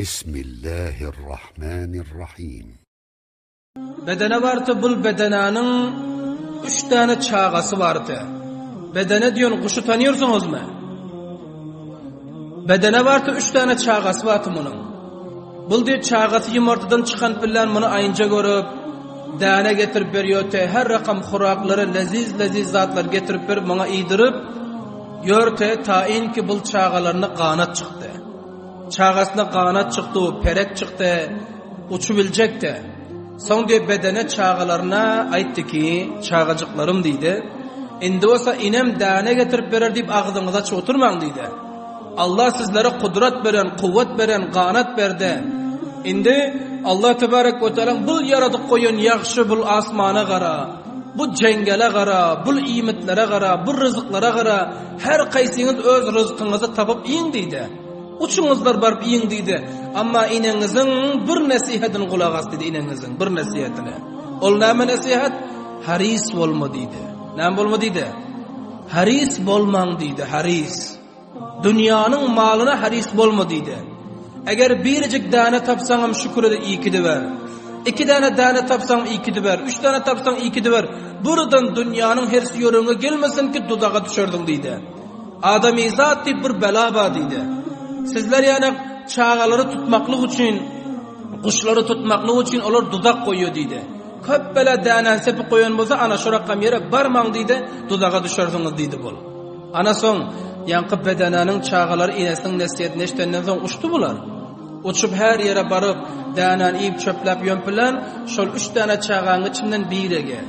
Bismillahirrahmanirrahim. Bedene bardy bul bedenäniň üç däne çagasy bardy. Bedene diýen guşy tanýarsyňyzmy? Bedene bardy üç däne çagasy bardy munuň. Bul diýip çagasy ýumurtadan çykan bilen muny aýynja görüp, däne getirip berýärdi. Her rakam huraklary, leziz-leziz zatlar getirip berip muňa iýdirip ýördi, taýyn ki bul çagalaryna ganat çykdy. Çagasyna ganat çykdy, perek çykdy, uçubiljekdi. Soň diýip bedene çagalaryna aýtdy ki, çagajyklarym diýdi, indi bolsa inem däne getirip berer diýip agzyňyzy açyp oturmaň diýdi. Allah sizlere kudrat beren, kuwwat beren, ganat berdi. Indi Allah tebarek we teala bul ýaradyp goýan ýagşy bul asmana gara, bu jeňňele gara, bul iýmitlere gara, bu ryzyklara gara, her kaýsyňyz öz ryzkyňyzy tapyp iýiň diýdi. Uçuňyzlar baryp iýiň diýdi. Amma eneňiziň bir nesihatyny gulak as diýdi, eneňiziň bir nesihatyny. Ol näme nesihat? Haris bolma diýdi. Näme bolma diýdi? Haris bolmaň diýdi, haris. Dünýäniň malyna haris bolma diýdi. Eger birjik däne tapsaňam şükür edip iýikidiber. Iki däne däne tapsaň iýikidiber, üç däne tapsaň iýikidiber. Buradan dünýäniň hersi ýüregiňe gelmesin ki duzaga düşerdiň diýdi. Adamyzat diýip bir bela bar diýdi. Sizler ýanak çagalary tutmaklyk üçin, guşlary tutmaklyk üçin olar duzak goýýar diýdi. Köp bela dänäni sepip goýan bolsa ana şu rakam ýere barmaň diýdi, duzaga düşersiňiz diýdi bul. Ana soň ýaňky bedenäniň çagalary enesiniň nesihetini eşidenden soň uçdy bular. Uçup her ýere baryp, dänäni iýip çöpläp ýömpilen şol üç däne çagaň içinden birege.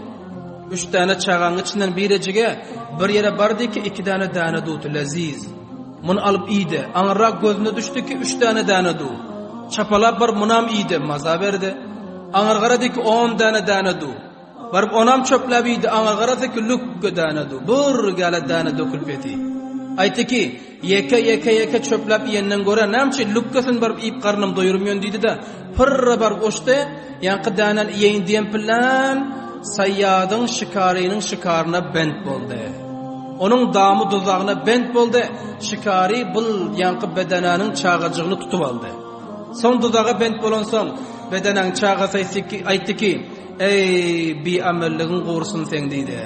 Üç däne çagaň içinden birejige bir ýere bardy ki, iki däne däne duty, leziz. Muny alyp iýdi. Aňyrrak gözüne düşdi ki, üç däne däne du. Çapalap baryp munam iýdi, maza berdi. Aňyr garady ki, on däne däne du. Baryp onam çöpläp iýdi, aňyr garasa ki, lükge däne du. Bir gäle däne dökülip ýaty. Aýtdy ki, Ýeke, ýeke, ýeke çöpläp iýenden görä, näme üçin lükgesini baryp iýip garnym doýurmýan diýdi-de, pyrra baryp uçdy, ýaňky dänäni iýeýin diýen bilen saýýadyň şikarynyň şikaryna bent boldy. Onuň damy duzagyna bent boldy, şikary bul ýaňky bedenäniň çagajygyny tutup aldy. Soň duzaga bent bolansoň, bedenäň çagasy aýtdy ki, Eý, biamelligiň gursun seň diýdi.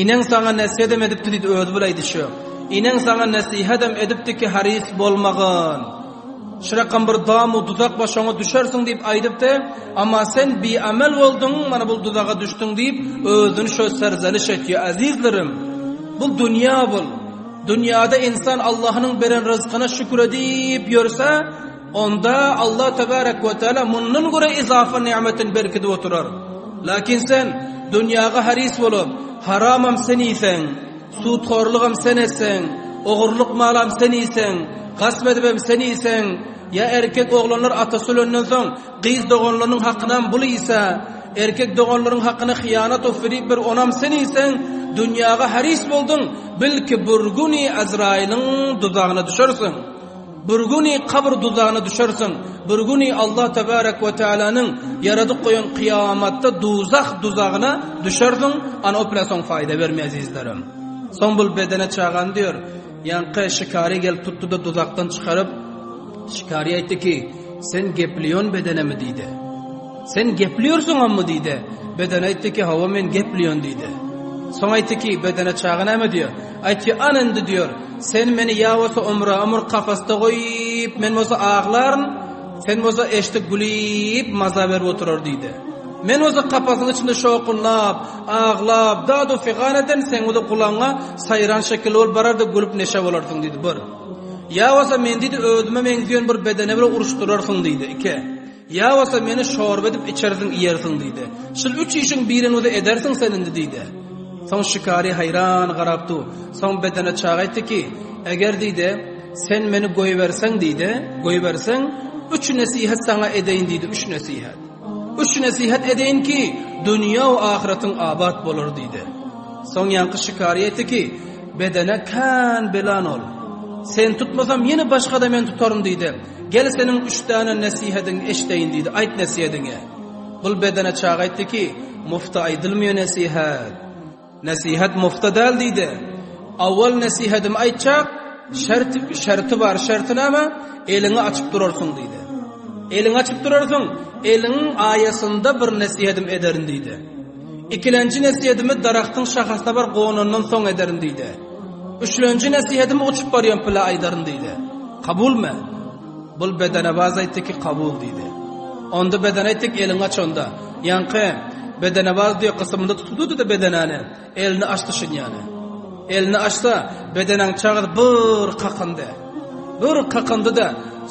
Eneň saňa nesihatem edipdi diýdi özi bile aýdyşy. Eneň saňa nesihatem edipdi ki haris bolmagyn. Şurakam bir damu duzak bar şoňa düşersiň diýip aýdypdy. Amma sen biamel bolduň mana bul duzaga düşdüň diýip özüni şo serzeniş etýär azizlerim. Bul dünýä bul. Dünýäde insan Allahnyň beren ryzkyna şükür edip ýörse onda Allah tebarek we teala mundan görä izafa nimetini berkidip oturar. Lakin sen dünýäge haris bolup, haramam sen iýseň, suthorlugam sen etseň, ogurlyk malam sen iýseň, gasp edibem sen iýseň, ýa erkek oglanlar atasy ölenden soň gyz doganlarynyň hakynam bul iýse, erkek doganlaryň hakyna hyýanat u firip bir onam sen iýseň, dünýäge haris bolduň, bil ki bir güni Azraýylyň duzagyna düşersiň. Bir güni kabr duzagyna düşersiň, bir güni Allah tebarek we tealanyň ýaradyp goýan kyýamatda duzah duzagyna düşersiň, ana o bilen soň faýda bermeýär ezizlerim. Soň bul bedene çagany diýer, ýaňky şikary gelip tutdy-da duzakdan çykaryp, şikary aýtdy ki, sen gepliýon bedenemi diýdi. Sen gepliýorsyňammy diýdi. Bedene aýtdy ki, hawa men gepliýon diýdi. Soň aýtdy ki, bedene çaga näme diýer? Aýtdy, ana indi diýer, Sen meni ýa bolsa ömre-ömür kapasda goýup, men bolsa aglaryn, sen bolsa eşdip gülüp, maza berip oturar diýdi. Men bolsa kapasyň içinde şowkunlap, aglap, dad-u fygan ederin, seň bolsa gulagyňa saýran şekilli bolup barar-da gülüp neşe bolarsyň diýdi, bir. Ýa bolsa meni diýdi, özüme meňzeýän bir bedene bile uruşdyrarsyň diýdi, iki. Ýa bolsa meni şorba edip içersiň, iýersiň diýdi. Şul üç işiň birini bolsa edersiň sen indi diýdi. Soň şikary haýran garap dur. Soň bedene çaga aýtdy ki, Eger diýdi, sen meni goýberseň diýdi, goýberseň, üç nesihat saňa edeýin diýdi, üç nesihat. Üç nesihat edeýin ki, dünýä we ahyratyň abat bolar diýdi. Soň ýaňky şikary aýtdy ki, Bedene kän belan ol. Seni tutmasam ýene başga-da men tutaryn diýdi. Gel seniň üç däne nesihediňi eşdeýin diýdi. Aýt nesihediňi. Bul bedene çaga aýtdy ki, Mufta aýdylmyýa nesihet. Nesihet mufta däl diýdi. Awwal nesihedimi aýtjak. Şert, şerti bar. Şerti näme? Eliňi açyp durarsyň diýdi. Eliňi açyp durarsyň, eliň aýasynda bir nesihedim ederin diýdi. Ikilenji nesihedimi daragtyň şahasyna bar gonandan soň ederin diýdi. Üçlenji nesihedimi uçup barýan pile aýdaryn diýdi. Kabulmy? Bul bedenebaz aýtdy ki, kabul diýdi. Onda bedene aýtdyk, eliňi aç onda. Ýaňky bedenebaz diýip gysymynda tutdy-da bedenäni. Elini açdy şinýany. Elini açsa, bedeneň çagyz bir kakyndy. Bir kakyndy-da,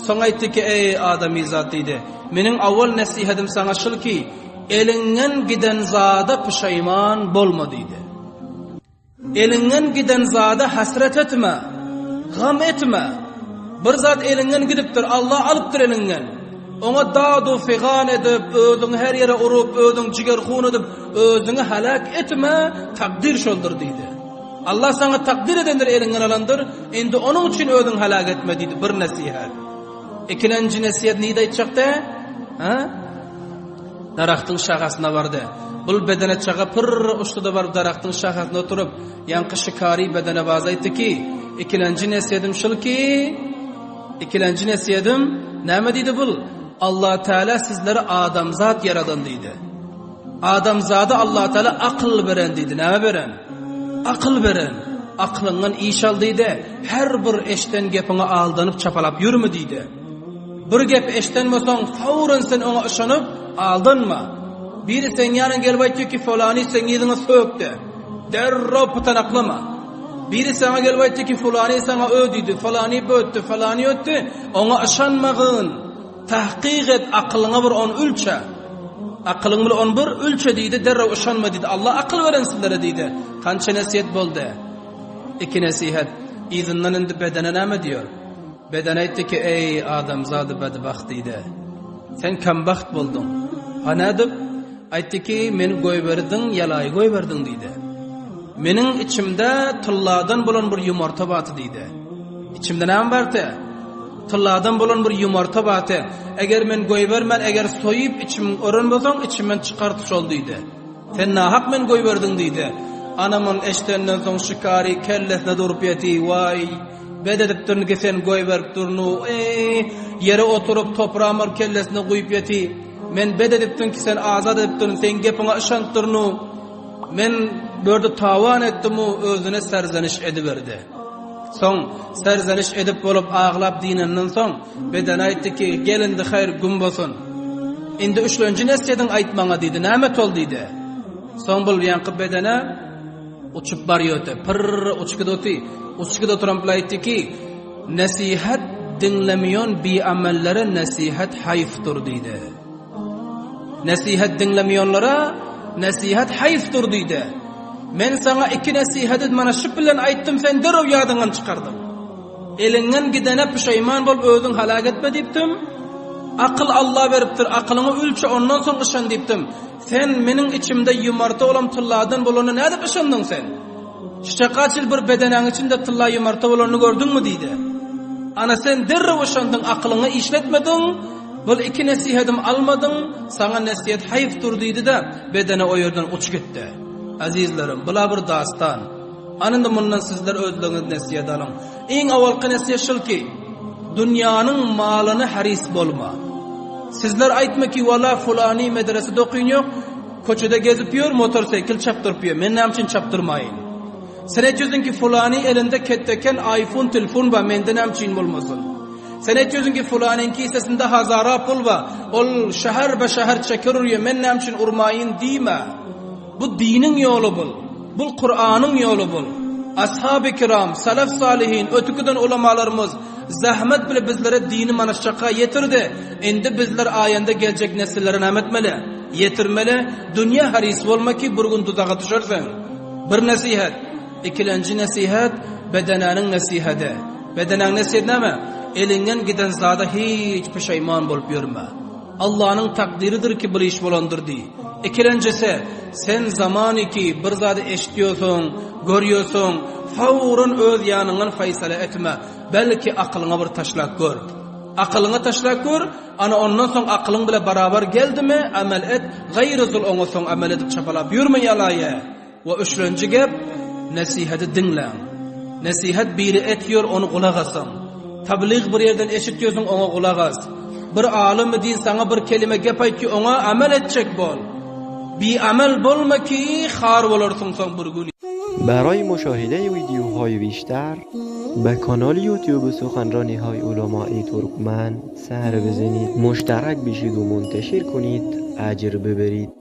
soň aýtdy ki, eý, adamyzat diýdi. Meniň awal nesihedim saňa şul ki, eliňden giden zada puşaýman bolma diýdi. Eliňden giden zada hasret etme, gam etme. Bir zat eliňden gidipdir, Allah alypdyr eliňden. Oňa dad-u fygan edip, özüňi her ýere urup, özüň jigerhun edip, özüňi heläk etme, takdyr şoldur diýdi. Allah saňa takdyr edendir, eliňden alandyr, indi onuň üçin özüňi heläk etme diýdi, bir nesihat. Ikilenji nesihat nide aýtjakdy? Ha? Daragtyň şahasyna bardy. Bul bedene çaga pyrr uçdy-da baryp daragtyň şahasyna oturyp, ýaňky şikary bedenebaza aýtdy ki, ikilenji nesihetim şul ki, Ikilenji nesihetim, näme diýdi bul? Allah Teala sizleri adamzat ýaradan diýdi. Adamzada Allah Teala akyl beren diýdi. Näme beren? Akyl beren. Aklyňdan iş al diýdi. Her bir eşden gepiňe aldanyp çapalap ýörme diýdi. Bir gep eşden bolsaň, fawran sen oňa yşanyp aldanma. Biri seň ýanyňa gelip aýtýar ki, folany seň ýüzüňe sökdi. Derrew pytanaklama. Biri saňa gelip aýtdy ki, fulany saňa ö diýdi, falany bötdi, falany ötdi, oňa yşanmagyn. Tahkyk et, akylyňa bir ony ölçe. Akylyň bilen ony bir ölçe diýdi, derrew yşanma diýdi. Allah akyl beren sizlere diýdi. Kança nesihet boldy? Iki nesihet. Yzyndan indi bedene näme diýer? Beden aýtdy ki, eý adamzady bedbagt diýdi. Sen kembagt bolduň. Ha nädip? Aýtdy ki, meni goýberdiň, ýalaýy goýberdiň diýdi. Meniň içimde tylladan bolan bir ýumurta bardy diýdi. Içimde näme bardy? Tylladan bolan bir ýumurta bardy. Eger men goýbermän, eger soýup içim ören bolsaň, içimden çykardy şol diýdi. Sen nahak men goýberdiň diýdi. Anamyň eşdenden soň şikary kellesine durup ýeti, waý, bet edipdirin ki sen goýberip durnu, eý, ýere oturyp topragam kellesine guýup ýeti. Men bet edipdim ki sen azat edipdirin, seň gepiňe yşanypdyrnu. Men börde tawan etdimu özüne serzeniş ediberdi. Soň serzeniş edip bolup aglap dynandan soň bedene aýtdy ki, gel indi haýr güm bolsun. Indi üçlenji nesýediň aýt maňa diýdi, näme tol diýdi. Soň bul ýaňky bedene uçup barýardy. Pyrr uçup gidipdi. Uçup gidip oturan bile aýtdy ki, nesihat diňlemeýän biamellere nesihat haýfdyr diýdi. Nesihat diňlemeýänlere nesihat haýfdyr diýdi. Men saňa iki nesihati mana şu bilen aýtdym, sen derrew ýadyňdan çykardyň. Eliňden gidene puşeýman bolup özüň halak etme diýipdim. Akyl Alla beripdir, akylyňy ölçe ondan soň yşan diýipdim. Sen meniň içimde ýumarta bolan tylladan bolanyna nädip yşandyň sen? Şçakaçyl bir bedenäň içinde tylla ýumarta bolanyny gördüňmi diýdi. Ana sen derrew yşandyň, akylyňy işletmediň. Bul iki nesihedim almadyň, saňa nesihet haýfdyr diýdi-de, bedene o ýerden uç gitdi. Azizlerim, bula bir dastan. Ana indi mundan sizler özleriňiz nesihet alyň. Iň awalky nesihet şul ki, dünýäniň malyna haris bolma. Sizler aýtma ki, wala fulany medresede okyn ýok, köçede gezip ýör, motorseýkil çapdyryp ýör, men näme üçin çapdyrmaýyn? Sen aýtýarsyň ki, fulany elinde ketdeken iPhone telefon bar, mende näme üçin bolmasyn? Sen aýtýarsyň ki, fulanyň kisesinde hazara pul bar, ol şäher be şäher çeker urýar, men näme üçin urmaýyn diýme. Bu diniň ýoly bul. Bul Kuranyň ýoly bul. Ashaby kiram, salaf salihin, ötükiden ulamalarymyz zähmet bile bizlere dini mana şaka ýetirdi. Indi bizler aýanda geljek nesillere näme etmeli? Ýetirmeli. Dünýä haris bolma ki bir gün duzaga düşersiň. Bir nesihat. Ikilenji nesihat bedenäniň nesihedi. Bedenäň nesiheti näme? Eliňden giden zada hiç puşaýman bolup ýörme. Allanyň takdyrydyr ki bir iş bolandyr diý. Ikilenjisi, sen zamany ki bir zady eşitýorsuň, görýorsuň, fawran öz ýanyňdan faýsala etme, belki akylyňa bir taşlap gör. Akylyňa taşlap gör, ana ondan soň akylyň bile barabar geldimi, amel et, gaýry zul oňa soň amel edip çapalap ýörme ýalaýa. We üçlenji gep, nesiheti diňläň. Nesihat biri etýär ony gulak asaň. Tablyg bir ýerden eşitýärsiň oňa gulak as. Bir alymy din saňa bir kelime gep aýtýar oňa amel etjek bol. Biamel bolma ki har bolarsyň soň bir gün. برای مشاهده ویدیوهای بیشتر به کانال یوتیوب سخنرانی های علمای ترکمن سر بزنید مشترک بشید و منتشر کنید اجر ببرید.